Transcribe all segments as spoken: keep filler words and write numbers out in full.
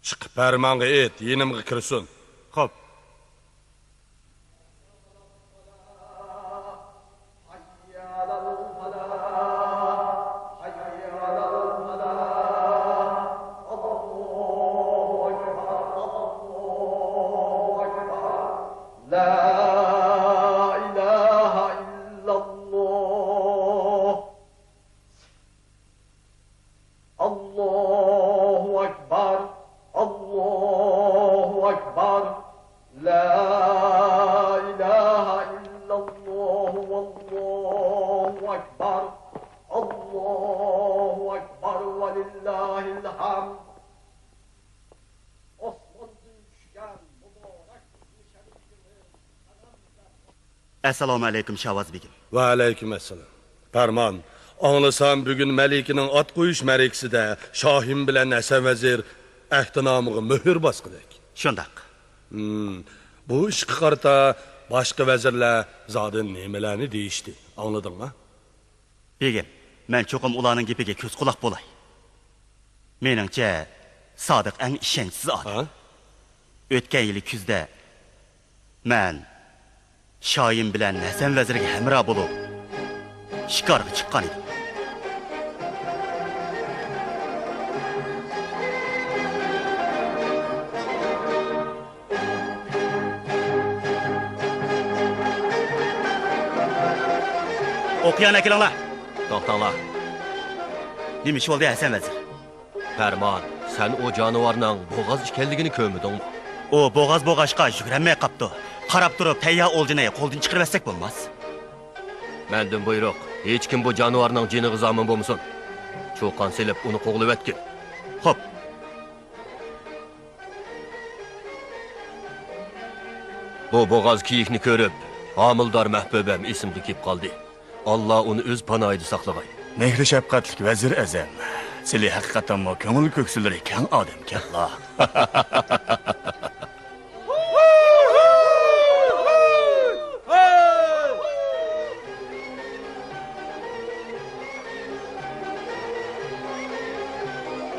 چىقىپ پەرمانغا ئېيت، يېنىمغا كىرسۇن. خوپ. لا إله إلا الله. الله أكبر، الله أكبر، لا إله إلا الله، والله أكبر، الله أكبر، ولله الحمد. ئاسماندىن چۈشكەن مۇبارەك ئىسمى شەرىپىڭىز. ئەسسالامۇ ئەلەيكۇم، شاۋاز بېگىم. ۋەئەلەيكۇم ئەسسالام. پەرمان، ئاڭلىسام، بۈگۈن مەلىكىنىڭ ئات قويۇش مەرىكىسىدە شاھىم بىلەن ھەسەن ۋەزىر ئەھدىنامىغا مۆھۈر باسقۇدەك. شۇنداق. ھىم، بۇ ئىشقا قارىتا باشقا ۋەزىرلەر زادى نېمىلەرنى دېيىشتى، ئاڭلىدىڭما؟ بېگىم، مەن چوقۇم ئۇلارنىڭ گېپىگە كۆز-قۇلاق بولاي. مېنىڭچە، سادىق ئەڭ ئىشەنچسىز ئادەم. ھە؟ ئۆتكەن يىلى كۈزدە مەن شاھىم بىلەن ھەسەن ۋەزىرگە ھەمراھ بولۇپ، شىكارغا چىققان ئىدىم. ئوقيان ئەكېلىڭلار! توختاڭلار! نېمە ئىش بولدى، ھەسەن ۋەزىر؟ پەرمان، سەن ئۇ جانىۋارنىڭ بوغاز ئىكەنلىكىنى كۆرمىدىڭمۇ؟ ئۇ بوغاز بوغاچقا يۈگۈرەلمەي قاپتۇ. قاراپ تۇرۇپ تەييار ئولجىنى قولدىن چىقىرىۋەتسەك بولماس. مەندىن بۇيرۇق، ھېچكىم بۇ جانىۋارنىڭ جېنىغا زامىن بولمىسۇن. چۇقان سېلىپ ئۇنى قوغلىۋەتكىن. خوپ. بۇ بوغاز كېيىكنى كۆرۈپ، ھامىلىدار مەھبۇبەم ئېسىمگە كېلىپ قالدى. ئاللا ئۇنى ئۆز پاناھىدا ساقلىغاي. مېھرى شەپقەتلىك ۋەزىر ئەزەم، سىلى ھەقىقەتەنمۇ كۆڭۈل كۆكسىلىرى كەڭ ئادەمكەنلا.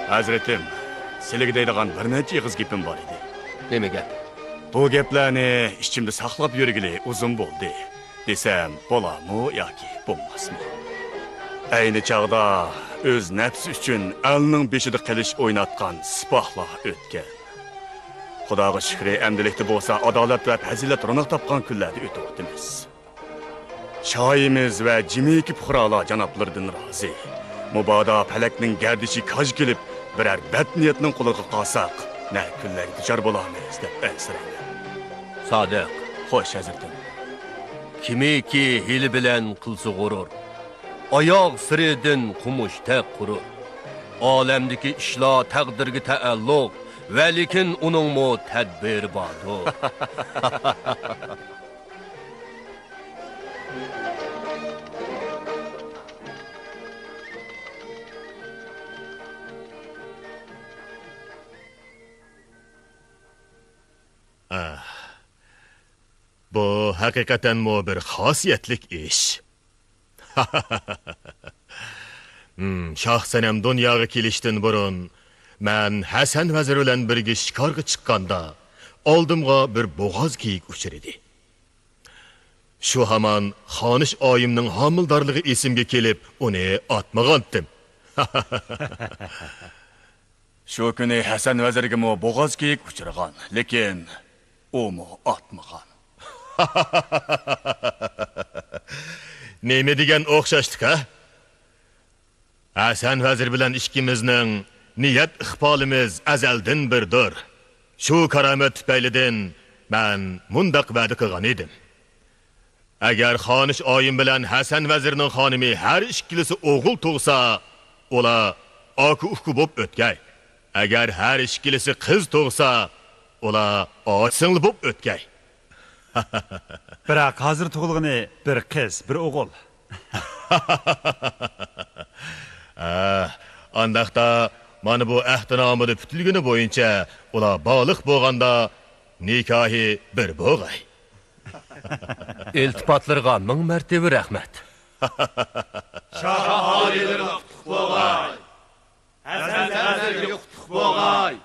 ھەزرىتىم، سىلىگە دەيدىغان بىر نەچچە ئېغىز گېپىم بار ئىدى. نېمە گەپ؟ بۇ گەپلەرنى ئىچىمدە ساقلاپ يۈرگىلى ئۇزۇن بولدى، دېسەم بولارمۇ ياكى بولماسمۇ؟ ئەينى چاغدا ئۆز نەپسى ئۈچۈن ئەلنىڭ بېشىدا قېلىش ئويناتقان سىپاھلار ئۆتكەن. خۇداغا شۈكرى، ئەمدىلىكتە بولسا ئادالەت ۋە پەزىلەت روناق تاپقان كۈنلەردە ئۆتۈۋاتىمىز. شاھىمىز ۋە جىمىكى پۇقرالار جانابلىرىدىن رازى. مۇبادا پەلەكنىڭ گەردىشى كاج كېلىپ، بىرەر بەتنىيەتنىڭ قولىغا قالساق، نە كۈنلەرگە دۇچار بولارمىز دەپ ئەنسىرەيمەن. سادىق. خوش، ھەزرىتىم. كىمكى ھىيلە بىلەن قىلسا غۇرۇر، ئاياغ سىرىدىن قومۇشتەك قۇرۇر. ئالەمدىكى ئىشلار تەقدىرگە تەئەللۇق، ۋەلىكىن ئۇنىڭمۇ تەدبىرى باردۇر. ئاھ، بۇ ھەقىقەتەنمۇ بىر خاسىيەتلىك ئىش. ھىم، شاھ سەنەم دۇنياغا كېلىشتىن بۇرۇن، مەن ھەسەن ۋەزىر بىلەن بىرگە شىكارغا چىققاندا، ئالدىمغا بىر بوغاز كېيىك ئۇچرىدى. شۇ ھامان خانىش ئايىمنىڭ ھامىلىدارلىقى ئېسىمگە كېلىپ، ئۇنى ئاتمىغانتىم. شۇ كۈنى ھەسەن ۋەزىرگىمۇ بوغاز كېيىك ئۇچرىغان، لېكىن ئۇمۇ ئاتمىغان. نېمە دېگەن ئوخشاشلىق، ھە؟ ھەسەن ۋەزىر بىلەن ئىككىمىزنىڭ نىيەت ئىقبالىمىز ئەزەلدىن بىردۇر. شۇ كارامەت تۈپەيلىدىن مەن مۇنداق ۋەدە قىلغان ئىدىم. ئەگەر خانىش ئايىم بىلەن ھەسەن ۋەزىرنىڭ خانىمى ھەر ئىككىلىسى ئوغۇل تۇغسا، ئۇلار ئاكا-ئۇكا بولۇپ ئۆتكەي. ئەگەر ھەر ئىككىلىسى قىز تۇغسا، ئۇلار ئاچا-سىڭلى بولۇپ ئۆتكەي. بىراق ھازىر تۇغۇلغىنى بىر قىز، بىر ئوغۇل. ھە، ئانداقتا مانا بۇ ئەھدىنامىدە پۈتۈلگىنى بويىچە ئۇلار بالىق بولغاندا نىكاھى بىر بولغاي. ئىلتىپاتلىرىغا مىڭ مەرتىۋە رەھمەت. شاھ ئالىيلىرىغا قۇتلۇق بولغاي. ھەسەن ۋەزىرگە قۇتلۇق بولغاي.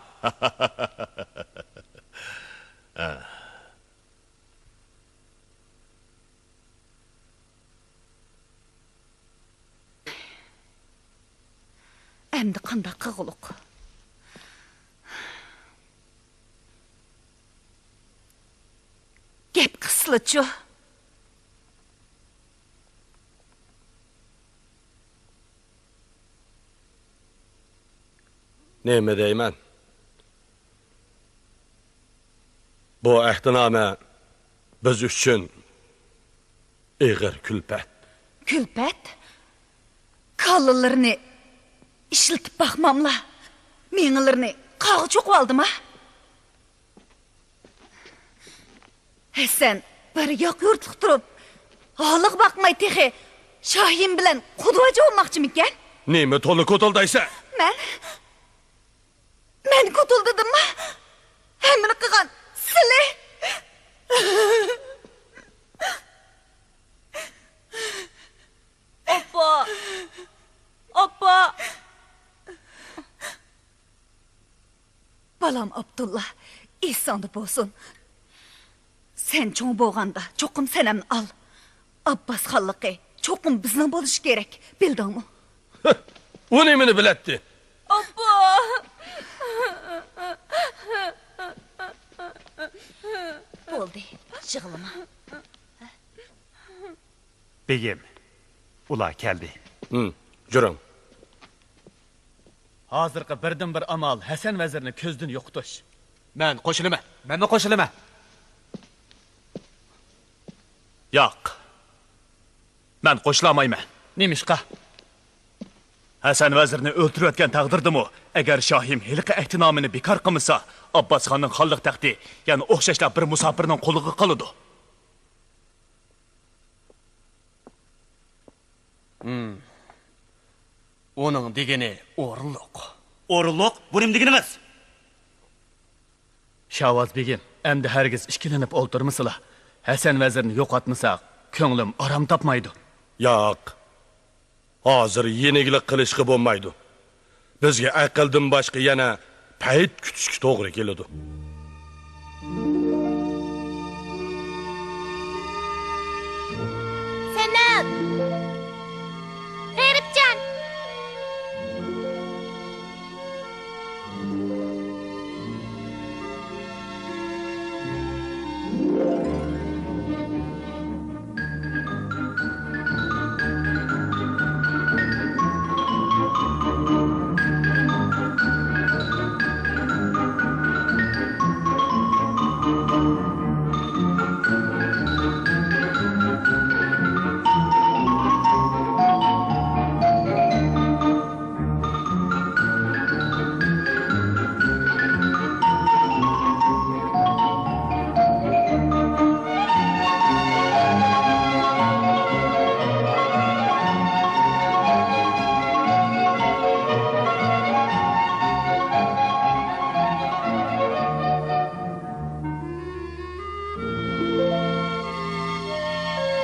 ئەمدى قانداق قىلغۇلۇق؟ گەپ قىلسىلىچۇ. نېمە دەيمەن؟ بۇ ئەھدىنامە بىز ئۈچۈن ئېغىر كۈلپەت. كۈلپەت؟ كاللىلىرىنى ئىشلىتىپ باقماملا، مېڭىلىرىنى قاغا چوقۇۋالدىما؟ ھەسەن بىر ياق يۇرتلۇق تۇرۇپ، ھالىغا باقماي تېخى شاھىم بىلەن قۇدۋاجى بولماقچىمىكەن؟ نېمە تولا كوتۇلدايسەن؟ مەن مەن كوتۇلدىدىمما؟ ھەممىنى قىلغان سىلى. ئاپا! ئاپا! بالام ئابدۇللا، ئېسىڭدە بولسۇن. سەن چوڭ بولغاندا چوقۇم سەنەمنى ئال. ئابباس خانلىقى چوقۇم بىزنىڭ بولۇشى كېرەك، بىلدىڭمۇ؟ ئۇ نېمىنى بىلەتتى؟ ئاپا! بولدى، يىغلىما. بېگىم، ئۇلار كەلدى. ھىم، جۈرۈڭ. ھازىرقى بىردىنبىر ئامال ھەسەن ۋەزىرنى كۆزدىن يوقىتىش. مەن قوشۇلىمەن. مەنمۇ قوشۇلىمەن. ياق. مەن قوشۇلالمايمەن. نېمىشقا؟ ھەسەن ۋەزىرنى ئۆلتۈرۈۋەتكەن تەقدىردىمۇ، ئەگەر شاھىم ھېلىقى ئەھدىنامىنى بىكار قىلمىسا، ئابباس خاننىڭ خانلىق تەختى يەنە ئوخشاشلا بىر مۇساپىرنىڭ قولىغا قالىدۇ. ھىم. ئۇنىڭ دېگىنى ئورۇنلۇق. ئورۇنلۇق؟ بۇ نېمە دېگىنىڭىز؟ شاۋاز بېگىم، ئەمدى ھەرگىز ئىككىلىنىپ ئولتۇرمىسىلا. ھەسەن ۋەزىرنى يوقاتمىساق، كۆڭلۈم ئارام تاپمايدۇ. ياق. ھازىر يېنىكلىق قىلىشقا بولمايدۇ. بىزگە ئەقىلدىن باشقا يەنە پەيت كۈتۈشكە توغرا كېلىدۇ. سەنەم! غېرىبجان!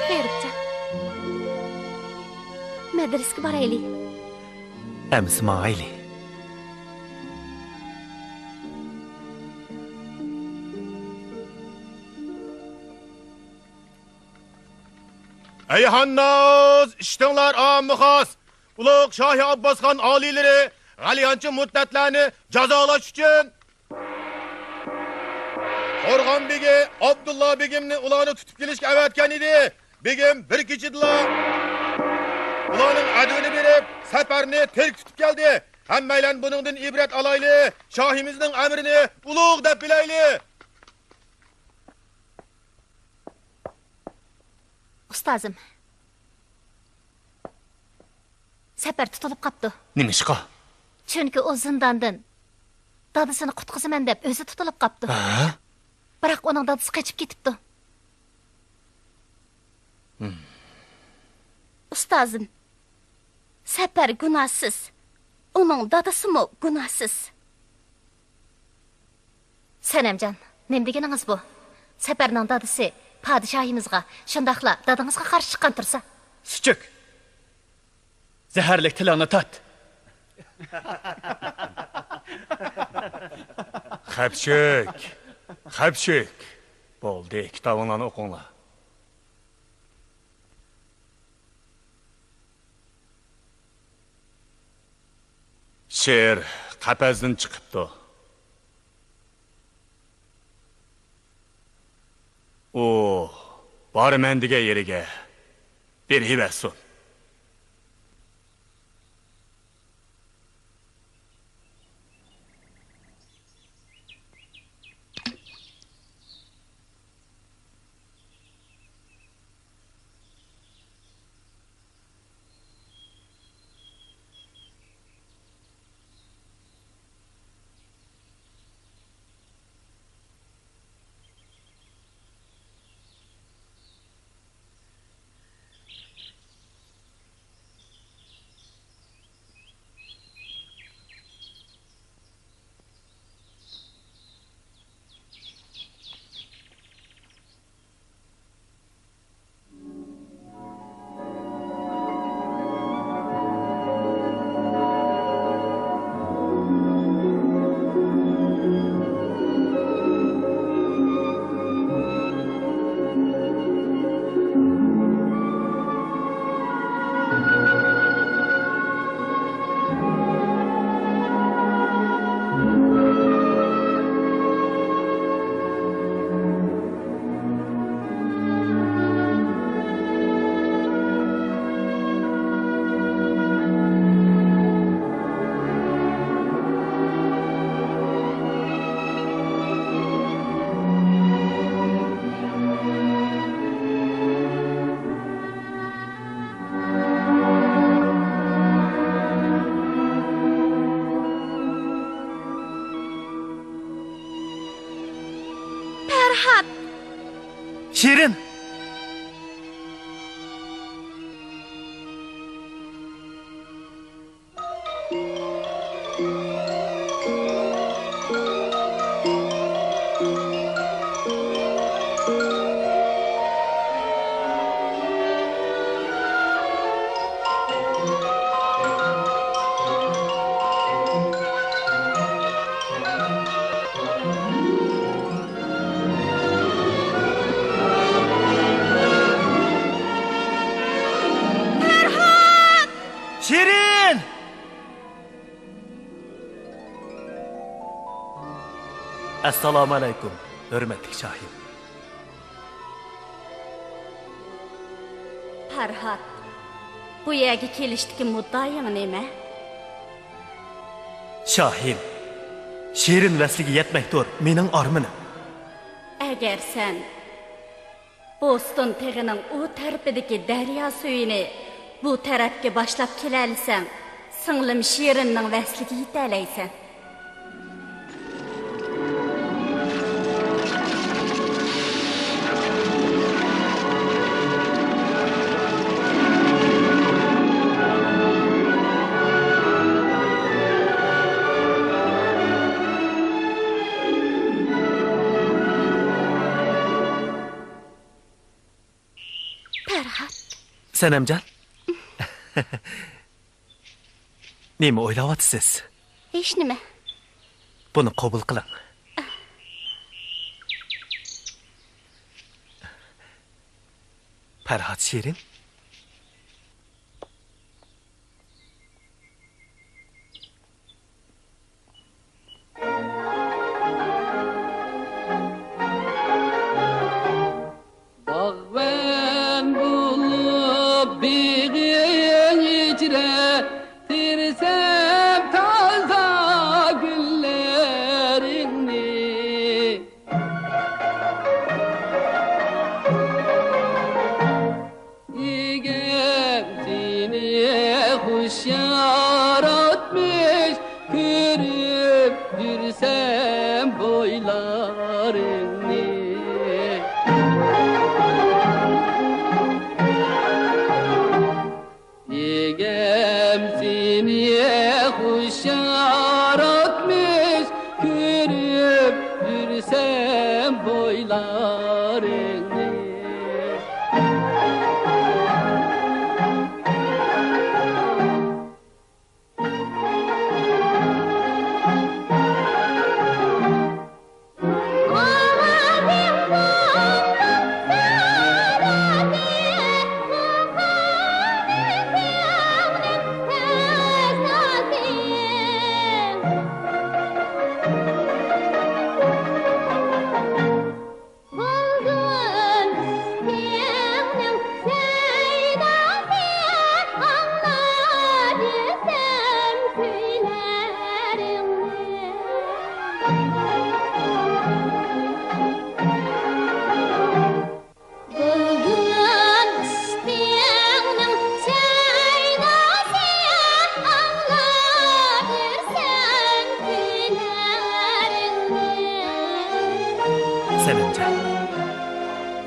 غېرىبجان، مەدرىسىگە بارايلى. ئەمىسە ماڭايلى. ئەي ھانناز، ئىشتىڭلار ئاممىخاس! ئۇلۇغ شاھى ئابباسخان ئالىيلىرى غەلىيانچى مۇرتەتلەرنى جازالاش ئۈچۈن قورغان بېگى ئابدۇللا بېگىمنى ئۇلارنى تۇتۇپ كېلىشكە ئەۋەتكەن ئىدى. بېگىم بىر كېچىدىلا ئۇلارنىڭ ئەدىۋىنى بېرىپ، سەپەرنى تىرىك تۇتۇپ كەلدى. ھەممەيلەن بۇنىڭدىن ئىبرەت ئالايلى، شاھىمىزنىڭ ئەمرىنى ئۇلۇغ دەپ بىلەيلى. ئۇستازىم، سەپەر تۇتۇلۇپ قاپتۇ. نېمىشقا؟ چۈنكى ئۇ زىنداندىن دادىسىنى قۇتقۇزىمەن دەپ ئۆزى تۇتۇلۇپ قاپتۇ. ھە؟ بىراق ئۇنىڭ دادىسى قېچىپ كېتىپتۇ. ئۇستازىم، سەپەر گۇناھسىز. ئۇنىڭ دادىسىمۇ گۇناھسىز. سەنەمجان، نېمە دېگىنىڭىز بۇ؟ سەپەرنىڭ دادىسى پادىشاھىمىزغا، شۇنداقلا دادىڭىزغا قارشى چىققان تۇرسا. سۈچۈك! زەھەرلىك تىلىڭنى تارت! خەپچۈك! خەپچۈك! بولدى، كىتابىڭلارنى ئوقۇڭلار. شىر قەپەستىن چىقىپتۇ. ئۇ بارىمەن دېگەن يېرىگە بېرىۋەرسۇن. پەرھات! شېرىن! پەرھات! شېرىن! ئەسسالامۇئەلەيكۇم، ھۆرمەتلىك شاھىم. پەرھات، بۇ يەرگە كېلىشتىكى مۇددىئايىڭ نېمە؟ شاھىم، شېرىن ۋەسلىگە يەتمەكتۇر مېنىڭ ئارمىنىم. ئەگەر سەن بوستون تېغىنىڭ ئۇ تەرىپىدىكى دەريا سۈيىنى بۇ تەرەپكە باشلاپ كېلەلىسەڭ، سىڭلىم شېرىننىڭ ۋەسلىگە يېتەلەيسەن. پەرھات. سەنەمجان. نېمە ئويلاۋاتىسىز؟ ھېچنېمە. بۇنى قوبۇل قىلىڭ. پەرھات شېرىن.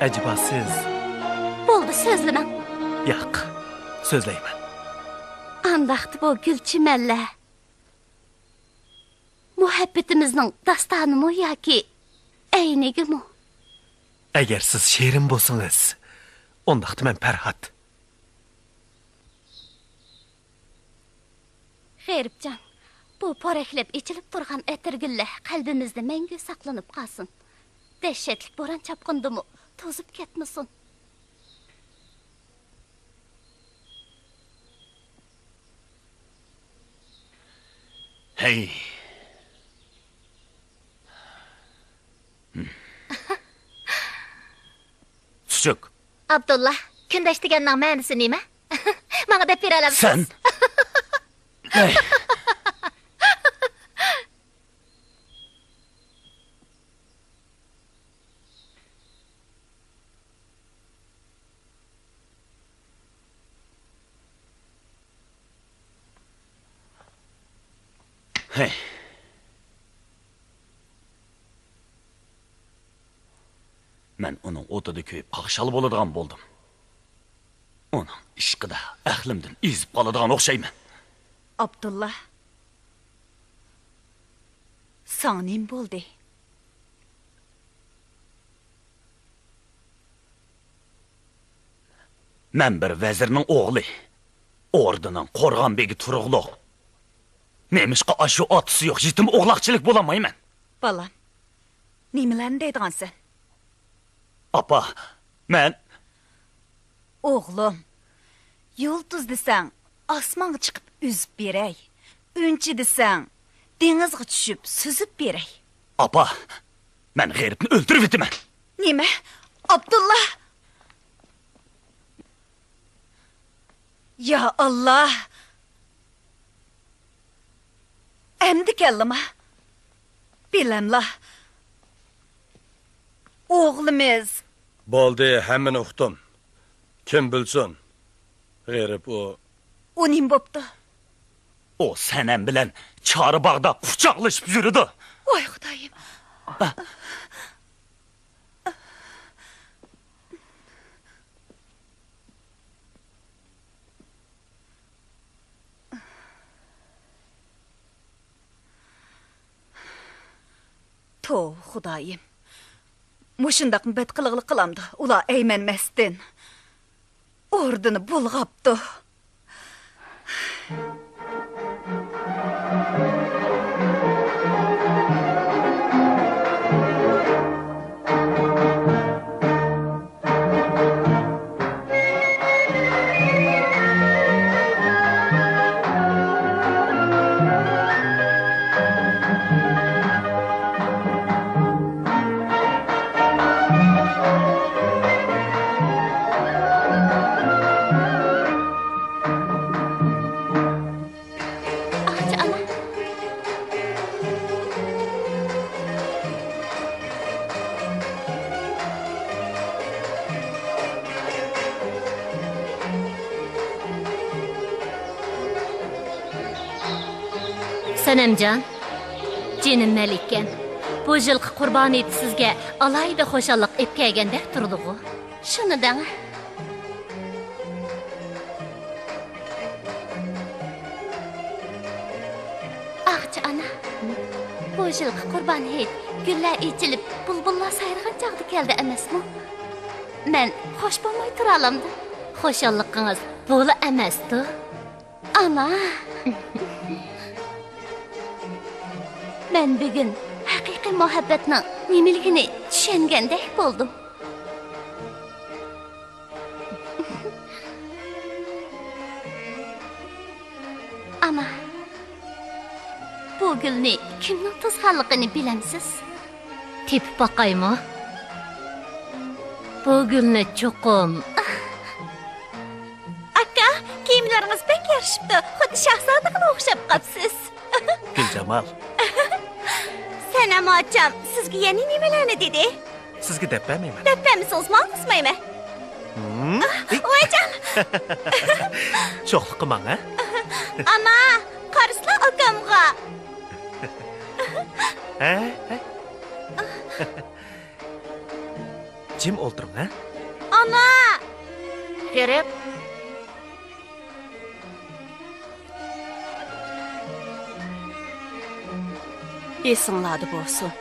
ئەجەبا سىز؟ بولدى، سۆزلىمەڭ. ياق، سۆزلەيمەن. ئانداقتا بۇ گۈل چىمەنلەر مۇھەببىتىمىزنىڭ داستانىمۇ ياكى ئەينىگىمۇ؟ ئەگەر سىز شېرىن بولسىڭىز، ئۇنداقتا مەن پەرھات. غېرىبجان، بۇ پورەكلەپ ئېچىلىپ تۇرغان ئەتىرگۈللەر قەلبىمىزدە مەڭگۈ ساقلىنىپ قالسۇن. دەھشەتلىك بوران-چاپقۇندىمۇ توزۇپ كەتمىسۇن. ھەي. سۈچۈك. ئابدۇللا، كۈندەش دېگەننىڭ مەنىسى نېمە؟ ماڭا دەپ بېرەلەمسىز؟ سەن. ھەي. ھەي. مەن ئۇنىڭ ئوتىدا كۆيۈپ قاقشال بولىدىغان بولدۇم. ئۇنىڭ ئىشقىدا ئەقلىمدىن ئېزىپ قالىدىغان ئوخشايمەن. ئابدۇللا، ساڭا نېمە بولدى؟ مەن بىر ۋەزىرنىڭ ئوغلى. ئوردىنىڭ قورغان بېگى تۇرۇقلۇق. نېمىشقا ئاشۇ ئاتىسى يوق يېتىم ئوغلاقچىلىك بولالمايمەن؟ بالام، نېمىلەرنى دەيدىغانسەن؟ ئاپا، مەن. ئوغلۇم، يۇلتۇز دېسەڭ، ئاسمانغا چىقىپ ئۈزۈپ بېرەي. ئۈنچە دېسەڭ، دېڭىزغا چۈشۈپ سۈزۈپ بېرەي. ئاپا، مەن غېرىبنى ئۆلتۈرۈۋېتىمەن. نېمە؟ ئابدۇللا! يا ئاللا! ئەمدى كەلدىما؟ بىلەملا. ئوغلىمىز. بولدى، ھەممىنى ئۇقتۇم. كىم بىلسۇن؟ غېرىب ئۇ. ئۇ نېمە بوپتۇ؟ ئۇ سەنەم بىلەن چارباغدا قۇچاقلىشىپ يۈرىدۇ. ۋاي خۇدايىم. توۋا خۇدايىم. مۇشۇنداقمۇ بەت قىلىغلىق قىلامدۇ ئۇلار ئەيمەنمەستىن؟ ئوردىنى بۇلغاپتۇ. ئاچا ئانا. سەنەمجان، جېنىم مەلىكەم، بۇ يىلقى قۇربان ھېيت سىزگە ئالاھىدە خۇشاللىق ئېلىپ كەلگەندەك تۇرىدىغۇ؟ شۇنى دەڭ. ئاغىچى ئانا، بۇ يىلقى قۇربان ھېيت گۈللەر ئېچىلىپ، بۇلبۇللار سايرىغان چاغدا كەلدى ئەمەسمۇ؟ مەن خوش بولماي تۇرالامدىم. خۇشاللىقىڭىز بۇلا ئەمەستۇ؟ ئانا! مەن بۈگۈن ھەقىقىي مۇھەببەتنىڭ نېمىلىكىنى چۈشەنگەندەك بولدۇم. ئانا، بۇ گۈلنى كىمنىڭ توسقانلىقىنى بىلەمسىز؟ تېپىپ باقايمۇ؟ بۇ گۈلنى چوقۇم. ئاكا، كىيىملىرىڭىز بەك يارىشىپتۇ، خۇددى شاھزادىغىلا ئوخشاپ قاپسىز. گۈلجامال. سەنەم ئاچام سىزگە يەنە نېمىلەرنى دېدى؟ سىزگە دەپ بەرمەيمەن. دەپ بەرمىسىڭىز ماڭا قىزمايمەن. ھىم؟ ۋايجان! شوخلۇق قىلماڭ، ھە؟ ئانا، قارىسىلا ئاكامغا. ھە؟ ھە؟ جىم ئولتۇرۇڭ، ھە؟ ئانا! غېرىب! ئېسىڭلاردا بولسۇن،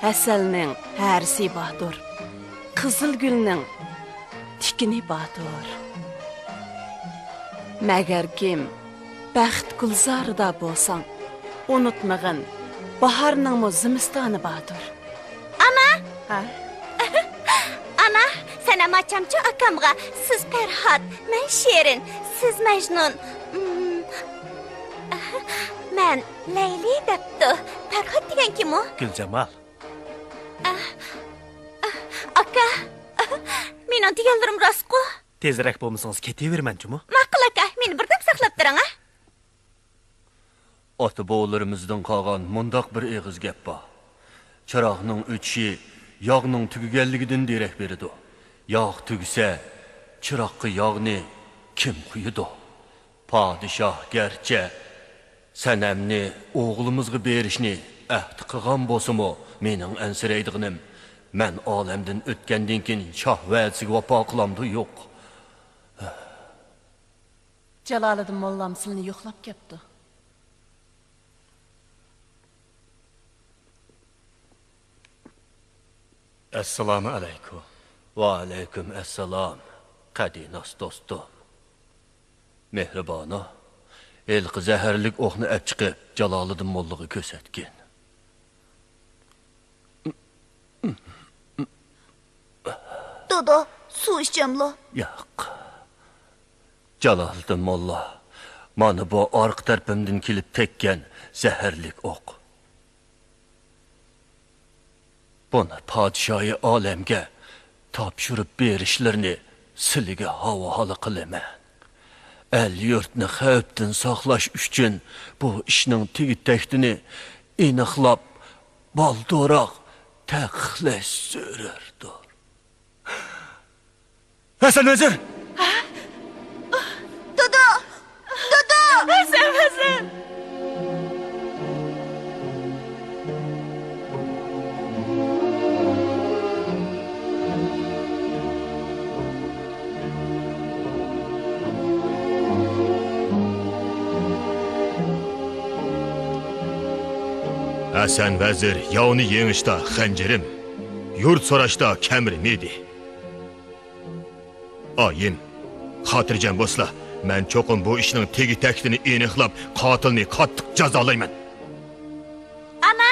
ھەسەلنىڭ ھەرىسى باتۇر، قىزىلگۈلنىڭ تىكىنى باتۇر. مەگەركىم، بەخت گۈلزارىدا بولساڭ، ئۇنتۇمىغىن، باھارنىڭمۇ زىمىستانى باتۇر. ئانا! ھە؟ ئانا، سەنەم ئاچامچۇ ئاكامغا، سىز پەرھات، مەن شېرىن، سىز مەجنۇن. مم. مەن لەيلى دەپتۇ. پەرھات دېگەن كىم ئۇ؟ گۈلجامال. ئاكا، مېنىڭ دېگەنلىرىم راستقۇ؟ تېزرەك بولمىسىڭىز كېتىۋېرىمەن جۇمۇ. ماقۇل ئاكا، مېنى بىردەم ساقلاپ تۇرۇڭ، ھە؟ ئاتا-بوۋىلىرىمىزدىن قالغان مۇنداق بىر ئېغىز گەپ بار. چىراغنىڭ ئۆچۈشى ياغنىڭ تۈگىگەنلىكىدىن دېرەك بېرىدۇ. ياغ تۈگىسە، چىراغقا ياغنى كىم قويىدۇ؟ پادىشاھ گەرچە سەنەمنى ئوغلىمىزغا بېرىشنى ئەھدى قىلغان بولسىمۇ، مېنىڭ ئەنسىرەيدىغىنىم، مەن ئالەمدىن ئۆتكەندىن كېيىن شاھ ۋەدىسىگە ۋاپا قىلامدۇ يوق؟ جالالىدىن موللام سىلىنى يوقلاپ كەپتۇ. ئەسسالامۇ ئەلەيكۇم. ۋەئەلەيكۇم ئەسسالام، قەدىناس دوستۇم. مېھرىبانۇ، ھېلىقى زەھەرلىك ئوقنى ئەپ چىقىپ، جالالىدىن موللىغا كۆرسەتكىن. دادا، سۇ ئىچەملا؟ ياق. جالالىدىن موللا، مانا بۇ ئارقا تەرىپىمدىن كېلىپ تەگكەن زەھەرلىك ئوق. بۇنى پادىشاھى ئالەمگە تاپشۇرۇپ بېرىشلىرىنى سىلىگە ھاۋالە قىلىمەن. ئەل-يۇرتنى خەۋپتىن ساقلاش ئۈچۈن بۇ ئىشنىڭ تېگى-تەكتىنى ئېنىقلاپ، بالدۇرراق تەقىقلەش زۆرۈردۇر. ھەسەن ۋەزىر! دادا! دادا! ھەسەن ۋەزىر! ھەسەن ۋەزىر ياۋنى يېڭىشتا خەنجىرىم، يۇرت سوراشتا كەمىرىم ئىدى. ئايىم، خاتىرجەم بولسىلا، مەن چوقۇم بۇ ئىشنىڭ تېگى-تەكتىنى ئېنىقلاپ، قاتىلنى قاتتىق جازالايمەن. ئانا!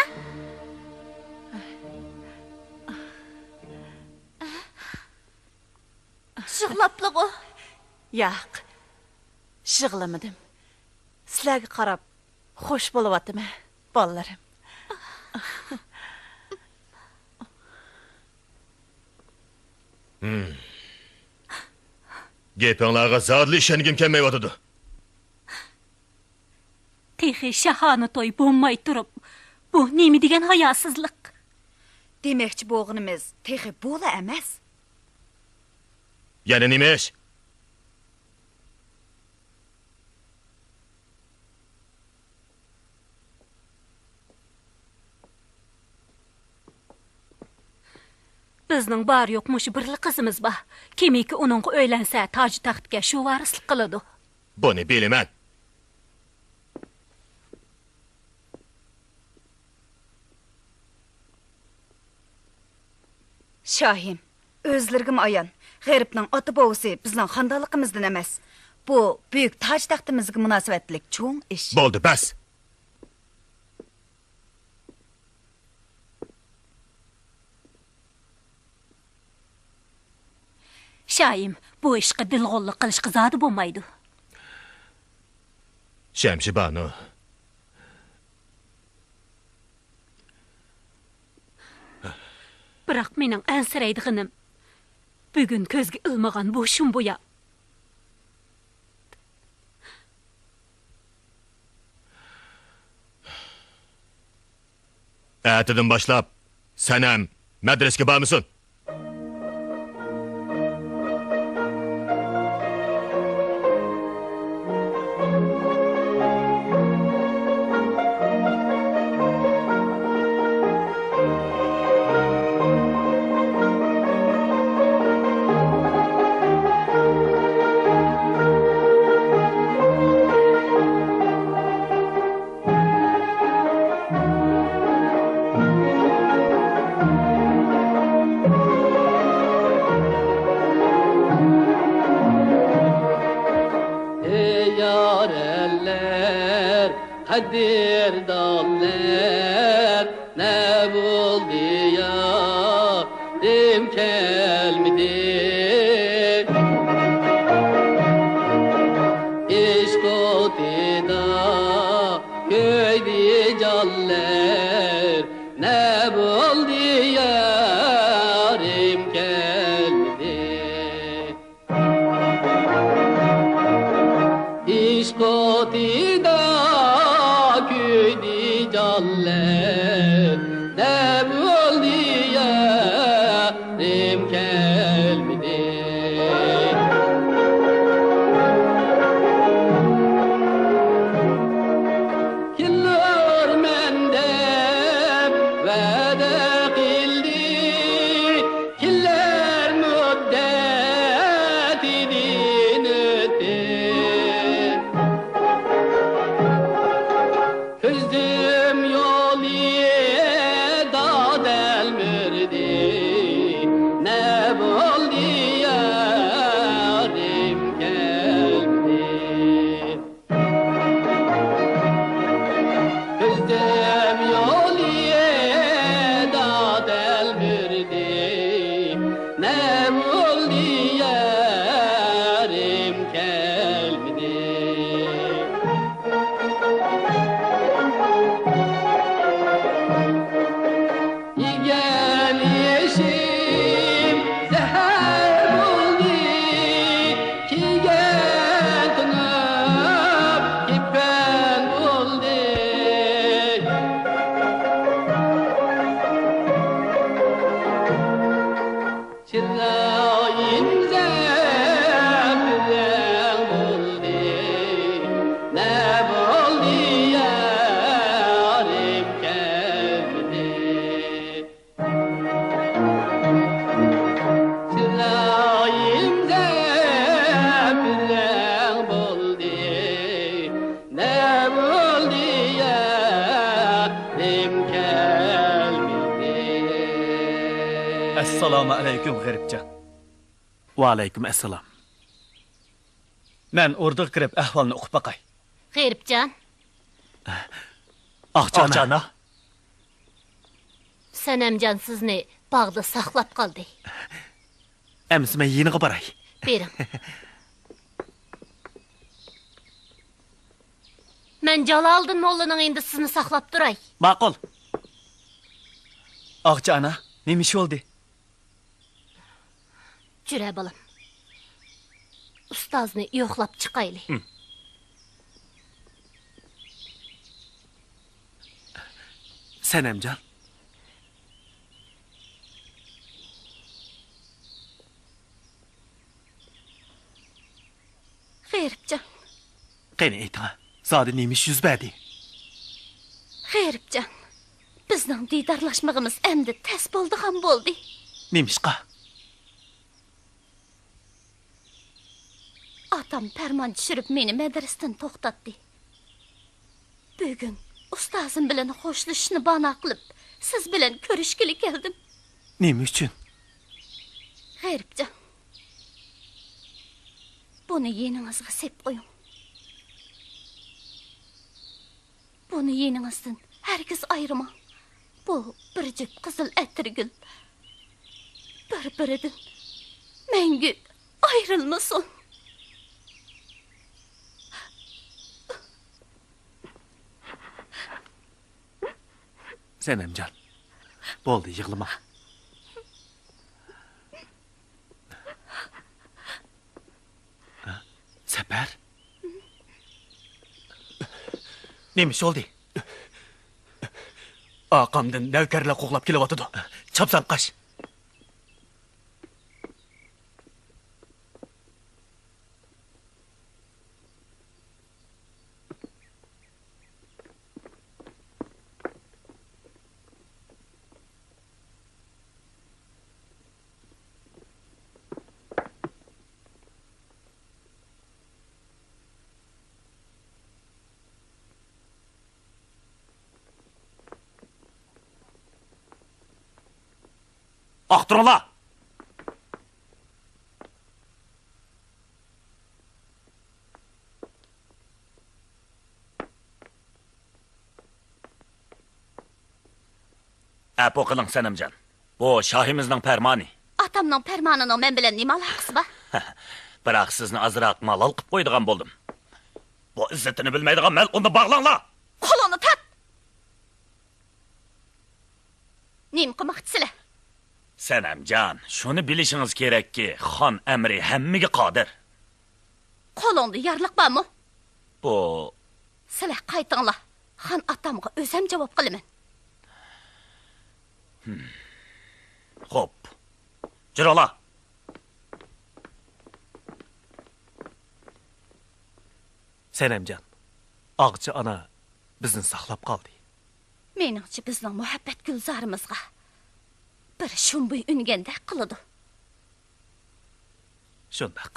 يىغلاپلىغۇ؟ ياق، يىغلىمىدىم. سىلەرگە قاراپ خوش بولۇۋاتىمەن، بالىلىرىم. گېپىڭلارغا زادىلا ئىشەنگۈم كەلمەيۋاتىدۇ. تېخى شاھانە توي بولماي تۇرۇپ، بۇ نېمە دېگەن ھاياسىزلىق؟ دېمەكچى بولغىنىمىز تېخى بۇلا ئەمەس. يەنە نېمە ئىش؟ بىزنىڭ بار-يوق مۇشۇ بىرلا قىزىمىز بار. كىمكى ئۇنىڭغا ئۆيلەنسە، تاج-تەختكە شۇ ۋارىسلىق قىلىدۇ. بۇنى بىلىمەن. شاھىم، ئۆزلىرىگىمۇ ئايان، غېرىبنىڭ ئاتا-بوۋىسى بىزنىڭ خانىدانلىقىمىزدىن ئەمەس. بۇ بۈيۈك تاج-تەختىمىزگە مۇناسىۋەتلىك چوڭ ئىش. بولدى، بەس! شاھىم، بۇ ئىشقا دىلغۇللۇق قىلىشقا زادى بولمايدۇ. شەمشى بانۇ. بىراق مېنىڭ ئەنسىرەيدىغىنىم، بۈگۈن كۆزگە ئىلمىغان بۇ شۇمبۇيا. ئەتىدىن باشلاپ سەنەم مەدرىسىگە بارمىسۇن. قەدىردانلار، نە بولدى يارىم كەلمىدى؟ ئىشق ئوتىدا كۆيدى جانلار، نە بولدى يارىم كەلمىدى؟ ئىشق ئوتىدا كۆيدى جانلار، نە بولدى يارىم كەلمىدى؟ كېلەرمەن دەپ ۋەدە قىلدى، كېلەر مۇددىتىدىن ئۆتتى. كۆزۈم يولىدا تەلمۈردى، نە بولدى يارىم كەلمىدى؟ كۆزۈم يولىدا تەلمۈردى، نە بولدى يارىم كەلمىدى؟ يېگەن ئېشىم زەھەر بولدى، كىيگەن تونۇم كېپەن بولدى. چىرايىم زەپىرەڭ بولدى، نە بولدى يارىم كەلمىدى؟ چىرايىم زەپىرەڭ بولدى، نە بولدى يارىم كەلمىدى؟ ئەسسالامۇ ئەلەيكۇم، غېرىبجان. ۋەئەلەيكۇم ئەسسالام. مەن ئوردىغا كىرىپ ئەھۋالنى ئۇقۇپ باقاي. غېرىبجان. ئاغىچى ئانا. ئاغىچى ئانا. سەنەمجان سىزنى باغدا ساقلاپ قالدى. ئەمىسە مەن يېنىغا باراي. بېرىڭ. مەن جالالىدىن موللىنىڭ يېنىدا سىزنى ساقلاپ تۇراي. ماقۇل. ئاغىچى ئانا، نېمە ئىش بولدى؟ جۈرە بالام. ئۇستازنى يوقلاپ چىقايلى. ھىم. سەنەمجان. غېرىبجان. قېنى ئېيتىڭا، زادى نېمە ئىش يۈز بەردى؟ غېرىبجان، بىزنىڭ دىدارلاشمىقىمىز ئەمدى تەس بولىدىغان بولدى. نېمىشقا؟ ئاتام پەرمان چۈشۈرۈپ مېنى مەدرىسىدىن توختاتتى. بۈگۈن ئۇستازىم بىلەن خوشلىشىشنى بانا قىلىپ، سىز بىلەن كۆرۈشكىلى كەلدىم. نېمە ئۈچۈن؟ غېرىبجان، بۇنى يېنىڭىزغا سېپ قويۇڭ. بۇنى يېنىڭىزدىن ھەرگىز ئايرىماڭ. بۇ بىر جۈپ قىزىل ئەتىرگۈل بىر-بىرىدىن مەڭگۈ ئايرىلمىسۇن. سەنەمجان، بولدى، يىغلىما. سەپەر؟ نېمە ئىش بولدى؟ ئارقامدىن نەۋكەرلەر قوغلاپ كېلىۋاتىدۇ. چاپسان قاچ. ئاختۇرۇڭلار! ئەپۇ قىلىڭ، سەنەمجان. بۇ شاھىمىزنىڭ پەرمانى. ئاتامنىڭ پەرمانىنىڭ مەن بىلەن نېمە ئالاقىسى بار؟ بىراق سىزنى ئازراق مالال قىپ قويىدىغان بولدۇم. بۇ ئىززىتىنى بىلمەيدىغان مەلئۇننى باغلاڭلار! قولۇڭنى تارت! نېمە قىلماقچىسىلەر؟ سەنەمجان، شۇنى بىلىشىڭىز كېرەككى، خان ئەمرى ھەممىگە قادىر. قولۇڭدا يارلىق بارمۇ؟ بۇ. سىلەر قايتىڭلار. خان ئاتامغا ئۆزەم جاۋاب قىلىمەن. خوپ. جۈرۈڭلار. سەنەمجان، ئاغىچى ئانا بىزنى ساقلاپ قالدى. مېنىڭچە بىزنىڭ مۇھەببەت گۈلزارىمىزغا بىر شۇمبۇي ئۈنگەندەك قىلىدۇ. شۇنداق.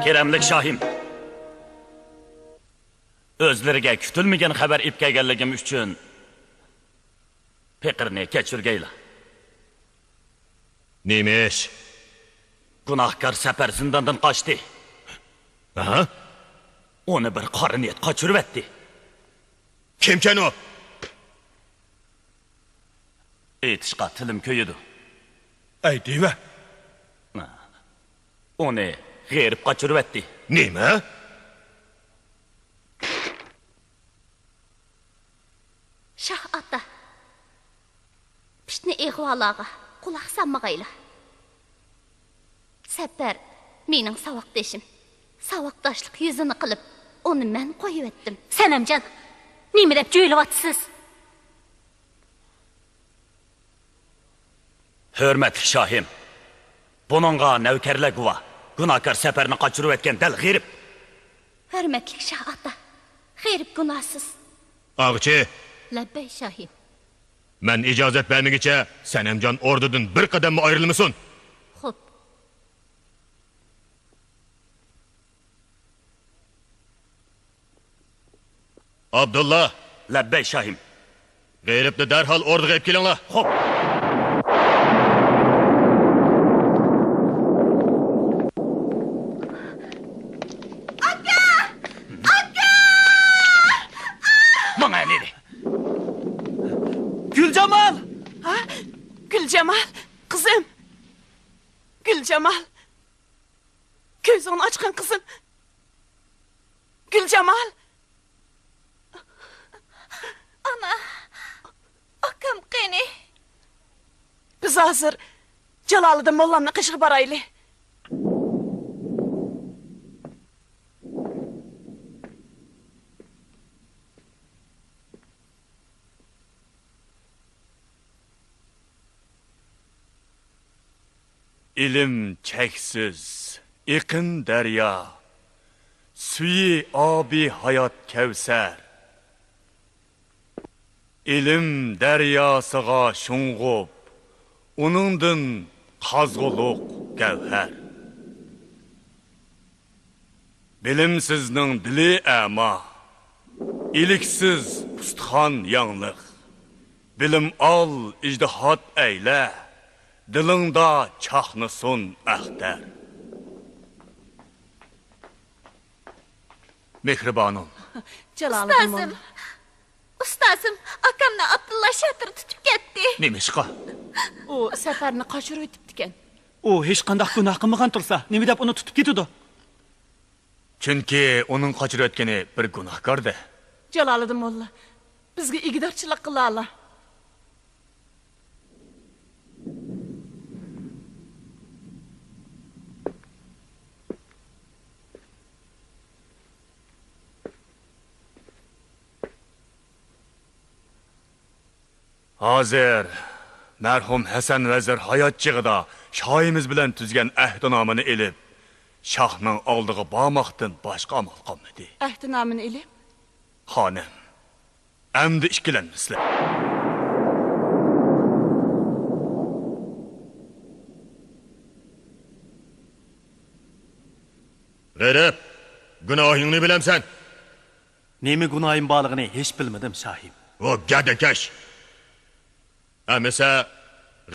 كېرەملىك شاھىم، ئۆزلىرىگە كۈتۈلمىگەن خەۋەر ئېلىپ كەلگەنلىكىم ئۈچۈن پېقىرنى كەچۈرگەيلا. نېمە ئىش؟ گۇناھكار سەپەر زىنداندىن قاچتى. ھە؟ ئۇنى بىر قارا نىيەت قاچۇرۇۋەتتى. كىمكەن ئۇ؟ ئېيتىشقا تىلىم كۆيىدۇ. ئەي دېۋە! ئۇنى غېرىب قاچۇرۇۋەتتى. نېمە؟ شاھ ئاتا، پىتنە ئىغۋالارغا قۇلاق سالمىغايلا. سەپەر مېنىڭ ساۋاقدىشىم. ساۋاقداشلىق يۈزىنى قىلىپ، ئۇنى مەن قويۇۋەتتىم. سەنەمجان، نېمە دەپ جۆيلۈۋاتىسىز؟ ھۆرمەتلىك شاھىم، بۇنىڭغا نەۋكەرلەر گۇۋاھ. گۇناھكار سەپەرنى قاچۇرۇۋەتكەن دەل غېرىب. ھۆرمەتلىك شاھ ئاتا، غېرىب گۇناھسىز. ئاغىچى! لەببەي شاھىم. مەن ئىجازەت بەرمىگۈچە سەنەمجان ئوردىدىن بىر قەدەممۇ ئايرىلمىسۇن. خوپ. ئابدۇللا! لەببەي شاھىم. غېرىبنى دەرھال ئوردىغا ئېلىپ كېلىڭلار. خوپ. ئاكا! ئاكا! ماڭا نېرى. گۈلجامال! ھە؟ گۈلجامال، قىزىم! گۈلجامال! كۆزۈڭنى ئاچقىن، قىزىم! گۈلجامال! ئانا! ئاكام قېنى؟ بىز ھازىر جالالىدىن موللامنىڭ قېشىغا بارايلى. ئىلىم چەكسىز، ئېقىن دەريا، سۈيى ئابى ھايات كەۋسەر. ئىلىم دەرياسىغا شۇڭغۇپ، ئۇنىڭدىن قازغۇلۇق گەۋھەر. بىلىمسىزنىڭ دىلى ئەما، ئىلىكسىز ئۇستىخان ياڭلىق. بىلىم ئال، ئىجتىھات ئەيلە، دىلىڭدا چاقنىسۇن ئەختەر. مېھرىبانۇم. جالالىدىن ئۇستازىم، موللا. ئۇستازىم، ئاكامنى ئابدۇللا شاتۇر تۇتۇپ كەتتى. نېمىشقا؟ ئۇ سەپەرنى قاچۇرۇۋېتىپتىكەن. ئۇ ھېچقانداق گۇناھ قىلمىغان تۇرسا، نېمە دەپ ئۇنى تۇتۇپ كېتىدۇ؟ چۈنكى ئۇنىڭ قاچۇرۇۋەتكىنى بىر گۇناھكار-دە. جالالىدىن موللا، بىزگە ئىگىدارچىلىق قىلالا. ھازىر مەرھۇم ھەسەن ۋەزىر ھايات چېغىدا شاھىمىز بىلەن تۈزگەن ئەھدىنامىنى ئېلىپ، شاھنىڭ ئالدىغا بارماقتىن باشقا ئامال قالمىدى. ئەھدىنامىنى ئېلىپ؟ خانىم، ئەمدى ئىككىلەنمىسىلەر. غېرىب، گۇناھىڭنى بىلەمسەن؟ نېمە گۇناھىم بارلىقىنى ھېچ بىلمىدىم، شاھىم. ۋو گەدىكەش! ئەمىسە،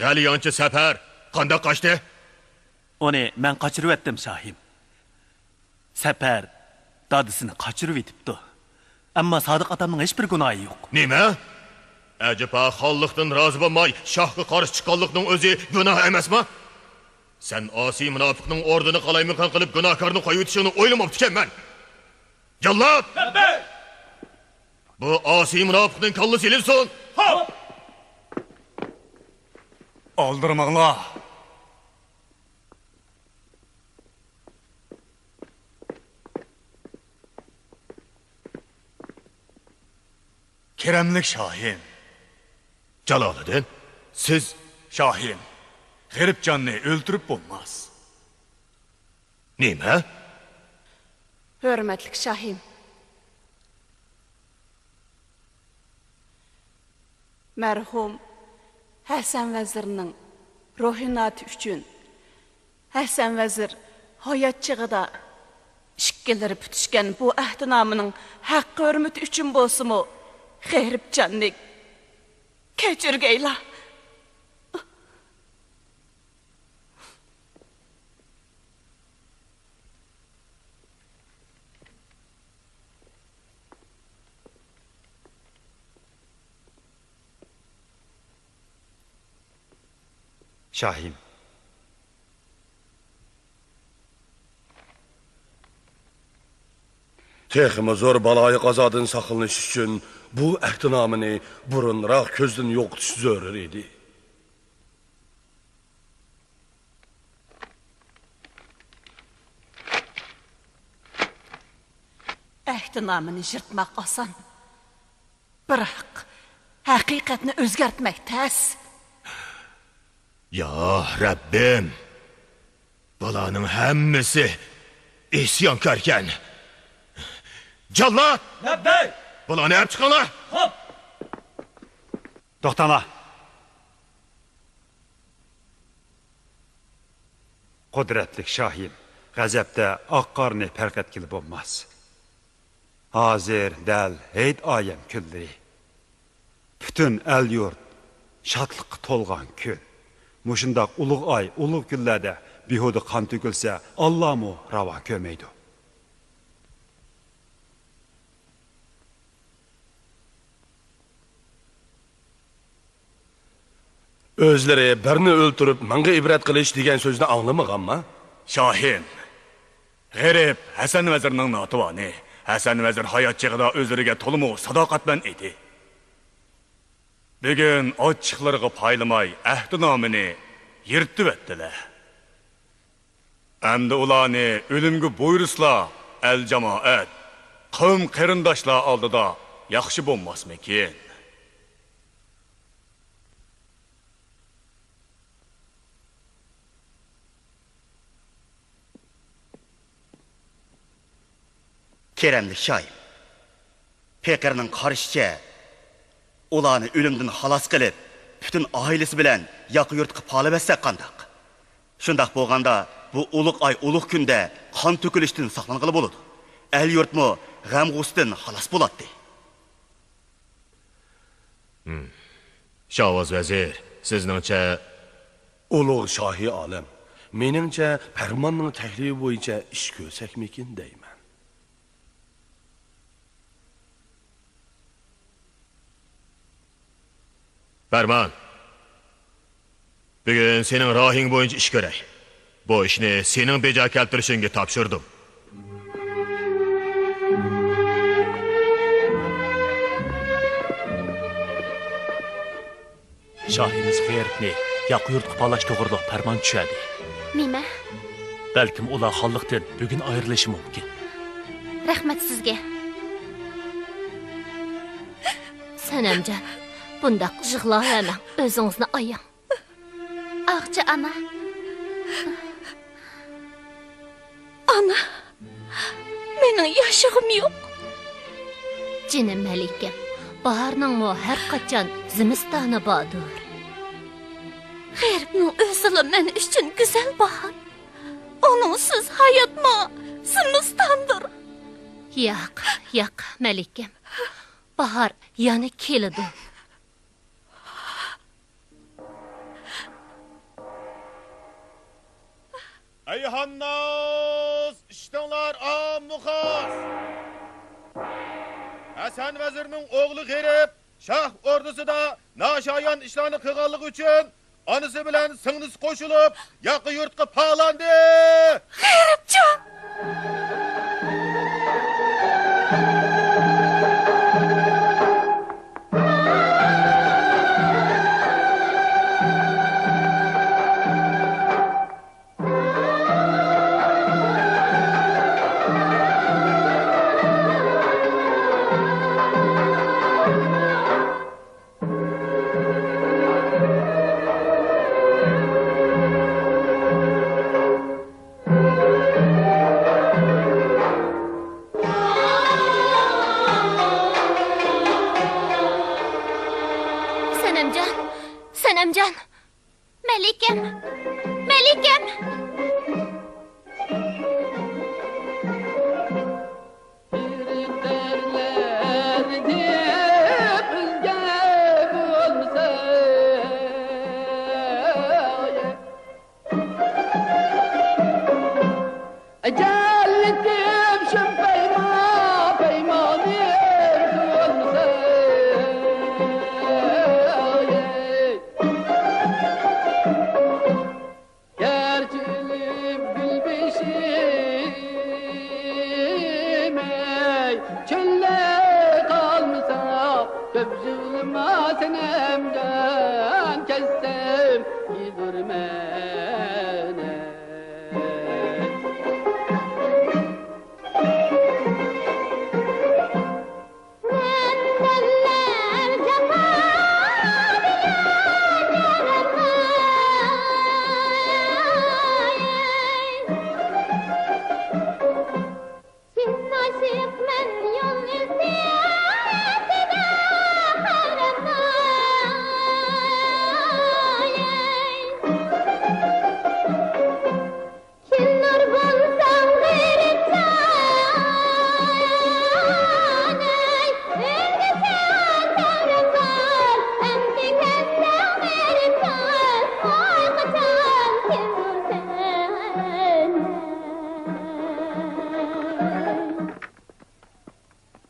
غەلىيانچە سەپەر قانداق قاچتى؟ ئۇنى مەن قاچۇرۇۋەتتىم، شاھىم. سەپەر دادىسىنى قاچۇرۇۋېتىپتۇ. ئەمما سادىق ئاتامنىڭ ھېچبىر گۇناھى يوق. نېمە؟ ئەجەبا، خانلىقتىن رازى بولماي شاھقا قارشى چىققانلىقنىڭ ئۆزى گۇناھ ئەمەسما؟ سەن ئاسىي مۇناپىقنىڭ ئورنىنى قالايمىقان قىلىپ گۇناھكارنى قويۇۋېتىشىڭنى ئويلىماپتىكەنمەن. جاللات! لەببەي! بۇ ئاسىي مۇناپىقنىڭ كاللىسى ئېلىنسۇن! خوپ! ئالدىرىماڭلار! كەرەملىك شاھىم! جالالىدىن، سىز؟ شاھىم، غېرىبجاننى ئۆلتۈرۈپ بولماس. نېمە؟ ھۆرمەتلىك شاھىم! مەرھۇم ھەسەن ۋەزىرنىڭ روھىناتى ئۈچۈن، ھەسەن ۋەزىر ھايات چېغىدا ئىككىلىرى پۈتۈشكەن بۇ ئەھدىنامىنىڭ ھەققى ھۆرمىتى ئۈچۈن بولسىمۇ، غېرىبجاننى كەچۈرگەيلا. شاھىم. تېخىمۇ زور بالايىقازادىن ساقلىنىش ئۈچۈن بۇ ئەھدىنامىنى بۇرۇنراق كۆزدىن يوقىتىش زۆرۈر ئىدى. ئەھدىنامىنى يىرتماق ئاسان، بىراق ھەقىقەتنى ئۆزگەرتمەك تەس. يا رەببىم، بۇلارنىڭ ھەممىسى ئىسيانكاركەن. جاللات! لەببەي! بۇلارنى ئەپ چىقىڭلار! خوپ! توختاڭلار! قۇدرەتلىك شاھىم، غەزەپتە ئاق قارنى پەرق ئەتكىلى بولماس. ھازىر دەل ھېيت ئايەم كۈنلىرى. پۈتۈن ئەل-يۇرت شادلىققا تولغان كۈن. مۇشۇنداق ئۇلۇغ ئاي، ئۇلۇغ كۈنلەردە بىھۇدە قان تۆكۈلسە، ئاللامۇ راۋا كۆرمەيدۇ. ئۆزلىرى بىرنى ئۆلتۈرۈپ، مىڭغا ئىبرەت قىلىش دېگەن سۆزنى ئاڭلىمىغانما؟ شاھىم، غېرىب ھەسەن ۋەزىرنىڭ ناتىۋانى. ھەسەن ۋەزىر ھايات چېغىدا ئۆزلىرىگە تولىمۇ ساداقەتمەن ئىدى. بۈگۈن ئاچچىقلىرىغا پايلىماي ئەھدىنامىنى يىرتىۋەتتىلە. ئەمدى ئۇلارنى ئۆلۈمگە بۇيرۇسىلا، ئەل-جامائەت، قەۋم-قېرىنداشلار ئالدىدا ياخشى بولماسمىكىن؟ كېرەملىك شاھىم، پېقىرنىڭ قارىشىچە، ئۇلارنى ئۆلۈمدىن خالاس قىلىپ، پۈتۈن ئائىلىسى بىلەن ياقا يۇرتقا پالىۋەتسەك قانداق؟ شۇنداق بولغاندا، بۇ ئۇلۇغ ئاي، ئۇلۇغ كۈندە قان تۆكۈلۈشتىن ساقلانغىلى بولىدۇ. ئەل-يۇرتمۇ غەم-غۇسسىدىن خالاس بولاتتى. شاۋاز ۋەزىر، سىزنىڭچە؟ ئۇلۇغ شاھى ئالەم، مېنىڭچە، پەرماننىڭ تەكلىپى بويىچە ئىش كۆرسەكمىكىن دەيمەن. پەرمان، بۈگۈن سېنىڭ رايىڭ بويىچە ئىش كۆرەي. بۇ ئىشنى سېنىڭ بېجا كەلتۈرۈشۈڭگە تاپشۇردۇم. شاھىمىز غېرىبنى ياقا يۇرتقا پالاش توغرۇلۇق پەرمان چۈشەردى. نېمە؟ بەلكىم ئۇلار خانلىقتىن بۈگۈن ئايرىلىشى مۇمكىن. رەھمەت سىزگە. سەنەمجان، بۇنداق يىغلاۋەرمەڭ، ئۆزىڭىزنى ئاياڭ. ئاغچى ئانا. ئانا، مېنىڭ ياشىغۇم يوق. جېنىم مەلىكەم، باھارنىڭمۇ ھەر قاچان زىمىستانى باردۇر. غېرىبنىڭ ئۆزىلا مەن ئۈچۈن گۈزەل باھار. ئۇنىڭسىز ھاياتمۇ زىمىستاندۇر. ياق، ياق، مەلىكەم. باھار يەنە كېلىدۇ. ئەيھانناس، ئىشتىڭلار ئاممۇ خاس! ھەسەن ۋەزىرنىڭ ئوغلى غېرىب شاھ ئوردىسىدا ناشايان ئىشلارنى قىلغانلىقى ئۈچۈن ئانىسى بىلەن سىڭلىسى قوشۇلۇپ، ياقا يۇرتقا پالاندى! غېرىبجان! سەنەمجان، سەنەمجان. مەلىكەم! مەلىكەم! ئەجەللىكىم شۇم پەيما، پەيمانىم سۇنسا. گەرچە ئۆلۈپ گۈل بېشىم، ئەي، چۆللەر قالمىسا، كۆپ يىغلىما سەنەمجان، كەتسەم يۈرمەن.